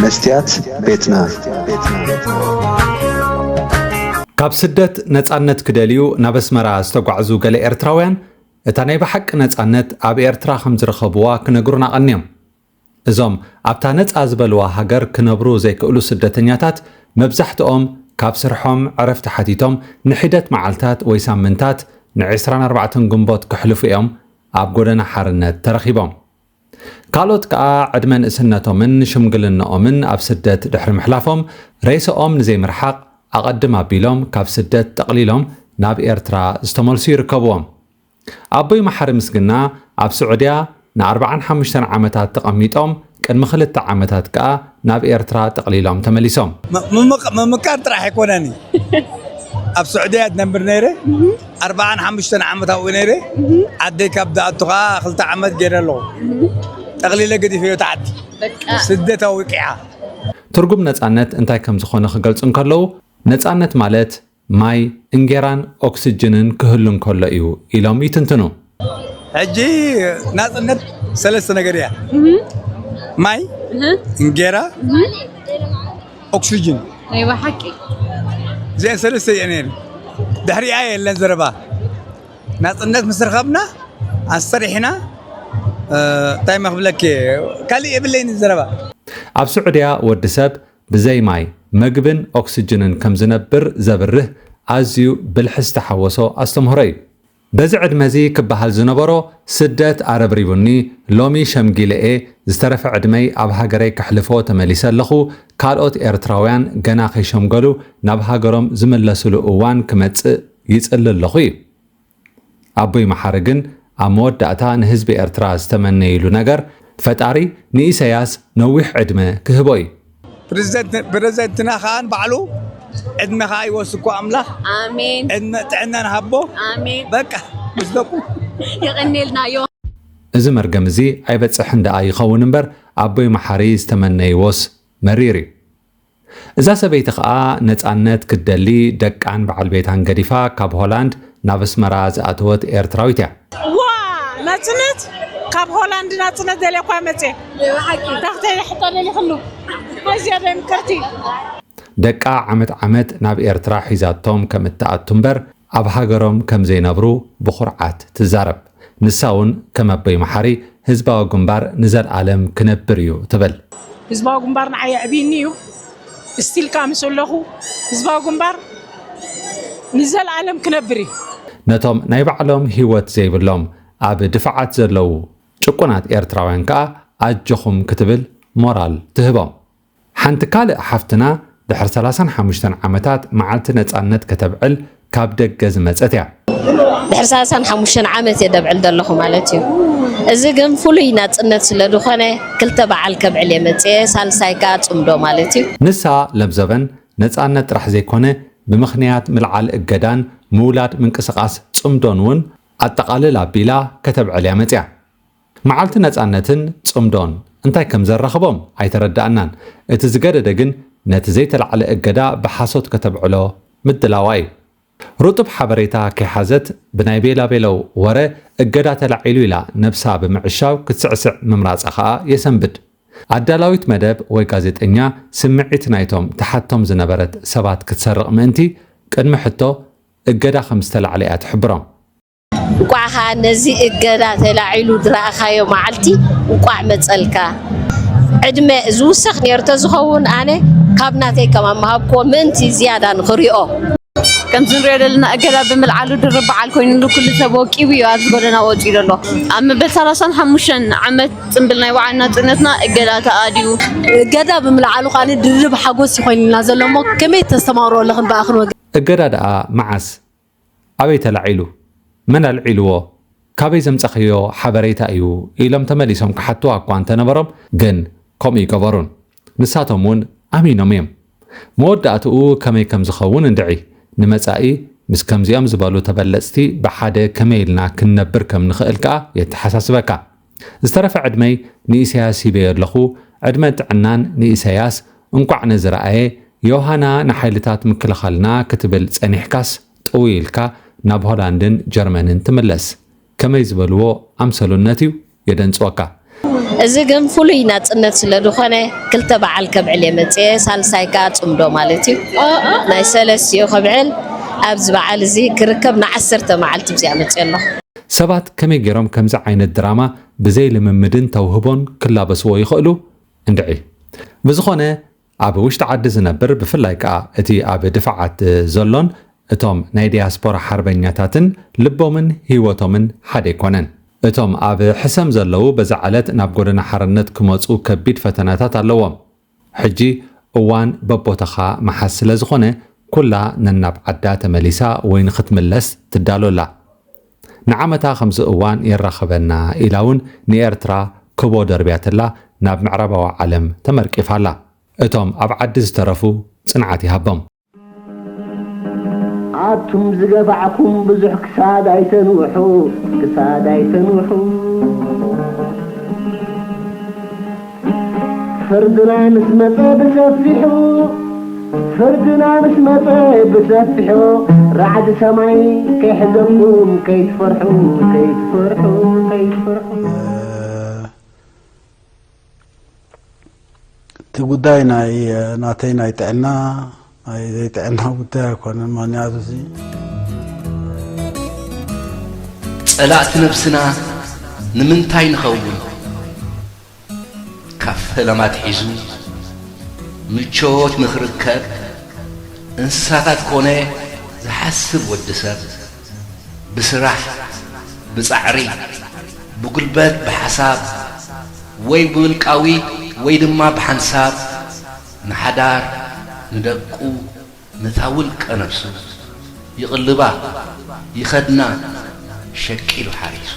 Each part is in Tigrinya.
መስትያት ቤትና። ካብ ስደት ነጻነት ክደልዩ ናብ ኣስመራ ዝተጓዕዙ ገለ ኤርትራውያን፣ እታ ናይ ብሓቂ ነጻነት ኣብ ኤርትራ ከም ዝረኸብዋ ክነግሩና ቀንዮም። እዞም ኣብታ ነጻ ዝበልዋ ሃገር ክነብሩ ዘይክእሉ ስደተኛታት፣ መብዛሕትኦም ካብ ስርሖም ዕረፍቲ ሓቲቶም ንሒደት መዓልታት ወይ ሳምንታት፣ ን ዕስራን ኣርባዕተን ግንቦት ክሕልፉ እዮም ኣብ ጎደና ሓርነት ተረኺቦም። ካልኦት ከኣ ዕድመ ንእስነቶምን ሽምግልንኦምን ኣብ ስደት ድሕሪ ምሕላፎም፣ ሬስኦም ንዘይምርሓቕ ኣቐድም ኣቢሎም ካብ ስደት ጠቕሊሎም ናብ ኤርትራ ዝተመልሱ ይርከብዎም። ኣቦይ መሓሪ ምስግና ኣብ ስዑድያ ንኣርባዓን ሓሙሽተን ዓመታት ተቐሚጦም፣ ቅድሚ ክልተ ዓመታት ከኣ ናብ ኤርትራ ጠቕሊሎም ተመሊሶም። ም-፣ ምምቅ-፣ ምምቃር ጥራሕ ኣይኮነን እዩ። ኣብ ስዑድያ እየ ዝነብር ነይረ። ኣርባዓን ሓሙሽተን ዓመት ኣብኡ ነይረ። ዓደይ ካብ ዝኣቱ ኸዓ ክልተ ዓመት ገይረ ኣለኹ። ጠቕሊለ ገዲፈዮ እቲ ዓዲ። በቃ። ስደት ኣውቂዓ። ትርጉም ነጻነት እንታይ ከም ዝኾነ ክገልጹ እንከለዉ፣ ነጻነት ማለት ማይ፣ እንጌራን ኦክስጅንን ክህሉ እንከሎ እዩ ኢሎም ይትንትኑ። ሕጂ ናጽነት ሰለስተ ነገር እያ። ማይ፣ እንጌራ፣ ኦክስጅን። ናይ ብሓቂ። እዚአን ሰለስተ እየን እየን። ድሕሪኣ የለን ዘረባ። ናጽነት ምስ ረኸብና ኣሰሪሕና፣ እ፣ እንታይ መኽብለኪ፣ ካልእ የብለይን ዘረባ። ኣብ ስዑድያ ወዲ ሰብ ብዘይ ማይ፣ መግብን ኦክስጅንን ከም ዝነብር ዘብርህ ኣዝዩ ብልሒ ዝተሓወሶ ኣስተምህሮ እዩ። በዚ ዕድመ እዚ ክበሃል ዝነበሮ ስደት ኣረብሪቡኒ፣ ሎሚ ሸምጊለ እየ፣ ዝተረፈ ዕድመይ ኣብ ሃገረይ ከሕልፎ ተመሊሰ ኣለኹ፣ ካልኦት ኤርትራውያን ገና ከይሸምገሉ ናብ ሃገሮም ዝምለስሉ እዋን ክመጽእ ይጽሊ ኣለኹ እዩ። ኣቦይ መሓሪ ግን ኣብ መወዳእታ ንህዝቢ ኤርትራ ዝተመነይሉ ነገር፣ ፈጣሪ ንኢሰያስ ነዊሕ ዕድመ ክህቦ እዩ። ፕረዚደንት-፣ ፕረዚደንትና ከኣ ንባዕሉ ዕድመ ከኣ ይወስኮ ኣምላኽ። ኣሜን። ዕድመ ጥዕናን ሃቦ። ኣሜን። በቃ፣ ምስ ደቁ። የቐኔልና ዮ። እዚ መርገም እዚ ኣይበጽሕን ደኣ ይኸውን እምበር፣ ኣቦይ መሓሪ ዝተመነይዎስ መሪር እዩ። እዛ ሰበይቲ ኸኣ ነጻነት ክትደሊ ደቃን በዓል ቤታን ገዲፋ ካብ ሆላንድ ናብ ኣስመራ ዝኣተወት ኤርትራዊት እያ። ዋ፣ ናጽነት፣ ካብ ሆላንድ ናጽነት ደልየ እኳ መጽየ። ብሓቂ። ታኽተይ ሕቶ ደሊኽሉ። ኣዝያ ዶ ምቅርቲ። ደቃ ዓመት ዓመት ናብ ኤርትራ ሒዛቶም ከም እትኣቱ እምበር፣ ኣብ ሃገሮም ከም ዘይነብሩ ብኹርዓት ትዛረብ። ንሳ እውን ከም ኣቦይ መሓሪ ህዝባዊ ግንባር ንዘለኣለም ክነብር እዩ ትብል። ህዝባዊ ግንባር ንዓይ የዕብይኒ እዩ። ስቲል ከኣ ምስ ኣለኹ ህዝባዊ ግንባር ንዘለኣለም ክነብር እዩ። ነቶም ናይ ባዕሎም ህይወት ዘይብሎም ኣብ ድፋዓት ዘለዉ ጭቁናት ኤርትራውያን ከኣ ኣጆኹም ክትብል ሞራል ትህቦም። ሓንቲ ካልእ ሓፍትና ድሕሪ ሰላሳን ሓሙሽተን ዓመታት መዓልቲ ነጻነት ከተብዕል ካብ ደገ ዝመጸት እያ። ድሕሪ ሰላሳን ሓሙሽተን ዓመት እየ ደብዕል ዘለኹ ማለት እዩ። እዚ ግን ፍሉይ ናጽነት ስለ ዝኾነ ክልተ በዓል ከብዕል እየ መጽየ፣ ሳልሳይ ከኣ ጽምዶ ማለት እዩ። ንሳ ለምዘበን ነጻነት ጥራሕ ዘይኮነ ብምኽንያት ምልዓል እገዳን ምውላድ ምንቅስቓስ ጽምዶን እውን ኣጠቓልል ኣቢላ ከተብዕል እያ መጽያ። መዓልቲ ነጻነትን ጽምዶን እንታይ ከም ዘራኽቦም ኣይተረዳእናን። እቲ ዝገደደ ግን ነቲ ዘይተላዕለ እገዳ ብሓሶት ከተብዕሎ ምድላዋ እዩ። ርጡብ ሓበሬታ ከይሓዘት ብናይ ቤላቤለው ወረ እገዳ ተላዒሉ ኢላ ነብሳ ብምዕሻው ክትስዕስዕ ምምራጻ ኸኣ የሰንብድ። ኣዳላዊት መደብ ወይ ጋዜጠኛ ስምዒት ናይቶም ትሓቶም ዝነበረት ሰባት ክትሰርቕ ምእንቲ ቅድሚ ሕቶ እገዳ ከም ዝተላዕለ እያ ትሕብሮም። እንቋዕ ኸኣ ነዚ እገዳ ተላዒሉ ዝረኣኻዮ መዓልቲ እንቋዕ መጸልካ። ዕድመ ዝውሰኽ ነይሩ ተዝኸውን ኣነ ካብ ናተይ ከማን ምሃብክዎ ምእንቲ ዝያዳ ንኽሪኦ። ከምዚ ንሪኦ ዘለና እገዳ ብምልዓሉ ድርብ በዓል ኮይኑሉ ኩሉ ሰብ ወቂቡ እዩ ኣብዚ ጎደና ወጺኡ ዘሎ። ኣብ መበል ሰላሳን ሓሙሽተን ዓመት ጽምብል ናይ በዓል ናጽነትና እገዳ ተኣድዩ። እገዳ ብምልዓሉ ከኣ ድርብ ሓጎስ እዩ ኮይኑልና ዘሎ እሞ ከመይ ተስተማቕርኦ ኣለኽን ብኣኽን ወገን? እገዳ ደኣ መዓስ? ኣበይ ተላዒሉ? መን ኣልዒልዎ? ካበይ ዘምጻኽዮ ሓበሬታ እዩ? ኢሎም ተመሊሶም ክሓትዋ እኳ እንተነበሮም፣ ግን ከምኡ ይገበሩን። ንሳቶም እውን ኣሚኖም እዮም። መወዳእትኡ ከመይ ከም ዝኸውን እንድዒ፣ ንመጻኢ ምስ ከምዚኦም ዝበሉ ተበለጽቲ ብሓደ ከመይ ኢልና ክንነብር ከም ንኽእል ከኣ የተሓሳስበካ። ዝተረፈ ዕድመይ ንኢሳያስ ሂበዮ ኣለኹ። ዕድመን ጥዕናን ንኢሳያስ። እንቋዕ ነዚ ረኣየ። ዮሃና ንሓይልታት ምክልኻልና ክትብል ጸኒሕካስ ጥውይ ኢልካ ናብ ሆላንድን ጀርመንን ትምለስ። ከመይ ዝበልዎ ኣምሰሉነት እዩ የደንጽወካ። እዚ ግን ፍሉይ ናጽነት ስለ ዝኾነ ክልተ በዓል ከብዕል እየ መጽየ፣ ሳልሳይ ከኣ ጽምዶ ማለት እዩ። ናይ ሰለስቲኡ ከብዕል ኣብዚ በዓል እዚ ክርከብ ንዓሰርተ መዓልቲ ኣብዚኣ መጽየ ኣለኹ። ሰባት ከመይ ገይሮም ከምዚ ዓይነት ድራማ ብዘይ ልምምድን ተውህቦን ክላበስዎ ይኽእሉ? እንድዒ። ብዝኾነ ኣብ ውሽጢ ዓዲ ዝነብር ብፍላይ ከኣ እቲ ኣብ ድፋዓት ዘሎን እቶም ናይ ዲያስፖራ ሓርበኛታትን ልቦምን ህይወቶምን ሓደ ኣይኮነን። እቶም ኣብ ሕሰም ዘለዉ በዛ ዕለት ናብ ጎደና ሓርነት ክመጹ ከቢድ ፈተናታት ኣለዎም። ሕጂ እዋን በቦታኻ ምሓዝ ስለ ዝኾነ ኩላ ነናብ ዓዳ ተመሊሳ ወይ ንኽትምለስ ትዳሎ ኣላ። ንዓመታ ከምዚ እዋን የራኽበና ኢላ እውን ንኤርትራ ክቦ ደርብያትላ ናብ ምዕራባዊ ዓለም ተመርቂፋ ኣላ። እቶም ኣብ ዓዲ ዝተረፉ ጽንዓት ይሃቦም። ኣቱም ዝገፋዕኩም ብዙሕ ክሳድ ኣይተንውሑ፣ ክሳድ ኣይተንውሑ። ፍርድና ምስ መጸ ብሰፊሑ፣ ፍርድና ምስ መጸ ብሰፊሑ፣ ራዕዲ ሰማይ ከይሕዘኩም ከይትፈርሑ፣ ከይትፈርሑ፣ ከይትፈርሑ። እቲ ጉዳይ ናይ ናተይ ናይ ጥዕና ናይ ዘይጥዕና ጉዳይ ኣይኮነን። ምክንያቱ እዚ ጸላእቲ ነብስና ንምንታይ ንኸውን? ካብ ፈለማ ኣትሒዙ ምቾት ንኽርከብ እንስሳታት ኮነ ዝሓስብ ወዲ ሰብ ብስራሕ፣ ብጻዕሪ፣ ብጉልበት፣ ብሓሳብ ወይ ብውልቃዊ ወይ ድማ ብሓንሳብ ንሓዳር፣ ንደቁ፣ ነታ ውልቀ ነብሱ ይቕልባ፣ ይኸድና፣ ሸቂሉ ሓሪሱ።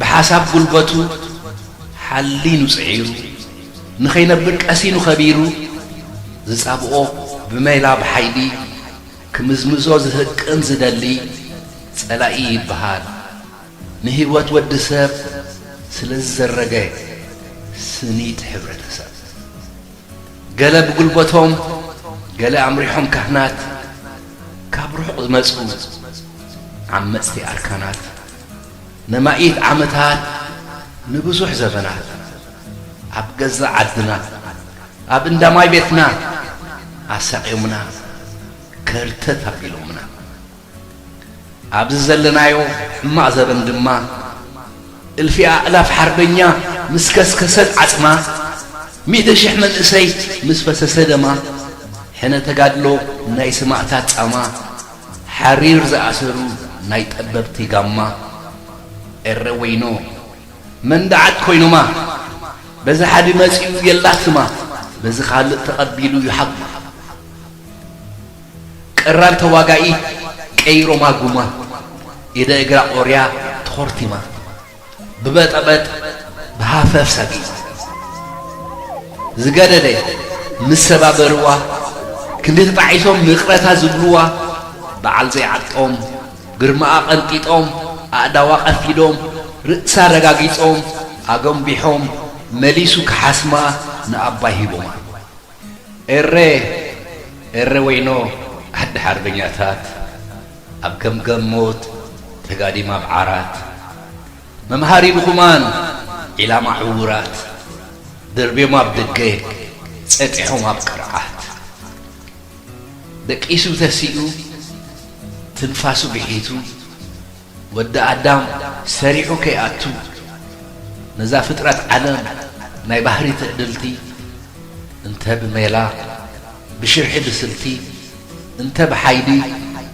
ብሓሳብ ጉልበቱ ሓሊኑ ጽዒሩ፣ ንኸይነብር ቀሲኑ ኸቢሩ፣ ዝጻብኦ ብሜላ ብሓይሊ ክምዝምዞ ዝህቅን ዝደሊ ጸላኢ ይበሃል። ንህይወት ወዲ ሰብ ስለ ዝዘረገ ስኒት ሕብረተሰብ። ገለ ብጉልበቶም ገለ ኣምሪሖም ካህናት ካብ ርሑቕ ዝመጹ ዓመጽቲ ኣርካናት ነማኢት ዓመታት ንብዙሕ ዘበናት ኣብ ገዛእ ዓድና ኣብ እንዳ ማይ ቤትና ኣሳቕዮምና ከርተት ኣቢሎምና። ኣብዚ ዘለናዮ ሕማቕ ዘበን ድማ እልፊ ኣእላፍ ሓርበኛ ምስ ከስከሰት ዓጽማ፣ ሚእቲ ሽሕ መንእሰይ ምስ ፈሰሰ ደማ፣ ሕነ ተጋድሎ ናይ ሰማእታት ጻማ፣ ሓሪር ዝኣሰሩ ናይ ጠበብቲ ጋማ፣ ኤረ ወይኖ መንደዓት ኮይኖማ፣ በዚ ሓዲ መጺኡ የላትማ፣ በዚ ካልእ ተቐቢሉ ይሓጉ። ቀራን ተዋጋኢት ቀይሮማ ጉማ፣ ኢደ እግራ ቆርያ ተኾርቲማ፣ ብበጠበጥ ብሃፈፍ ሰጊማ። ዝገደደ ምስ ሰባበርዋ፣ ክንዲ ተጣዒሶም ንይቕረታ ዝብልዋ፣ በዓል ዘይዓጦም ግርማኣ ቀንጢጦም፣ ኣእዳዋ ቀፊዶም፣ ርእሳ ረጋጊጾም፣ ኣጎንቢሖም፣ መሊሱ ክሓስማ ንኣባይ ሂቦማ። ኤረ ኤረ ወይኖ ዓዲ ሓርበኛታት፣ ኣብ ገምገም ሞት ተጋዲማ ኣብ ዓራት፣ መምሃሪ ድኹማን ዒላማ ዕዉራት፣ ደርብዮም ኣብ ደገ ጸጢሖም ኣብ ቅርዓት። ደቂሱ ተሲኡ ትንፋሱ ብሒቱ፣ ወዲ ኣዳም ሰሪሑ ከይኣቱ፣ ነዛ ፍጥረት ዓለም ናይ ባህሪ ትዕድልቲ፣ እንተ ብሜላ ብሽርሒ ብስልቲ፣ እንተ ብሓይሊ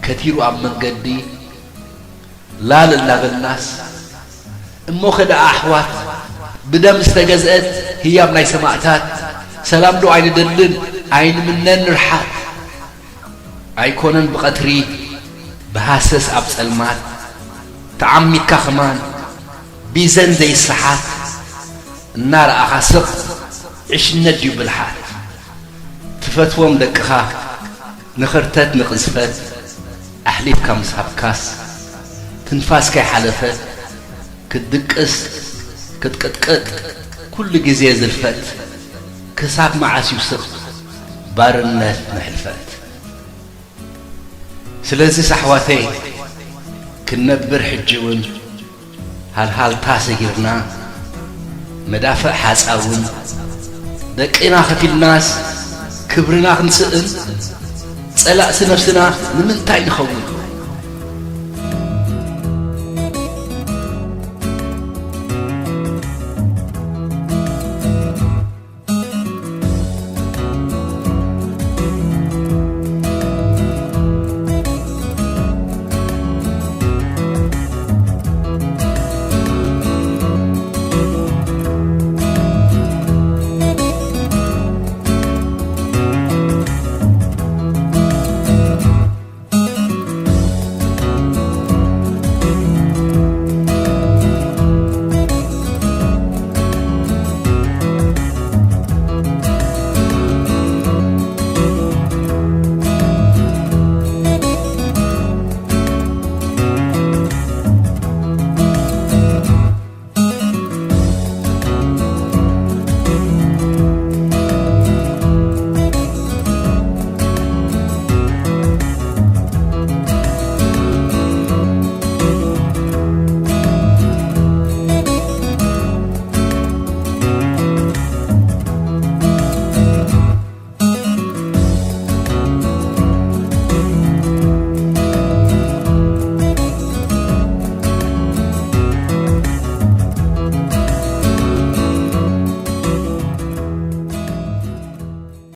ከቲሩ ኣብ መንገዲ፣ ላል እናበልናስ፣ እሞኸ ደኣ ኣሕዋት ብደም ዝተገዝአት ህያብ ናይ ሰማእታት፣ ሰላም ዶ ኣይንደልን ኣይንምነን ንርሓት? ኣይኮነን ብቐትሪ ብሃሰስ ኣብ ጸልማት፣ ተዓሚትካ ኸማን ቢዘን ዘይሰሓት፣ እናረኣኻ ስቕ ዕሽነት ድዩ ብልሓት? ትፈትዎም ደቅኻ ንኽርተት ንቕዝፈት ኣሕሊፍካ ምስ ሃብካስ፣ ትንፋስ ከይሓለፈት ክትድቅስ ክትቅጥቅጥ ኩሉ ግዜ ዝልፈት፣ ክሳብ መዓስ እዩ ስቕ ባርነት ንሕልፈት? ስለዚስ ኣሕዋተይ ክንነብር ሕጂ እውን ሃልሃልታ ሰጊርና፣ መዳፍዕ ሓጻውን ደቅና ከፊልናስ ክብርና ክንስእን ጸላእቲ ነፍስና ንምንታይ ንኸውን?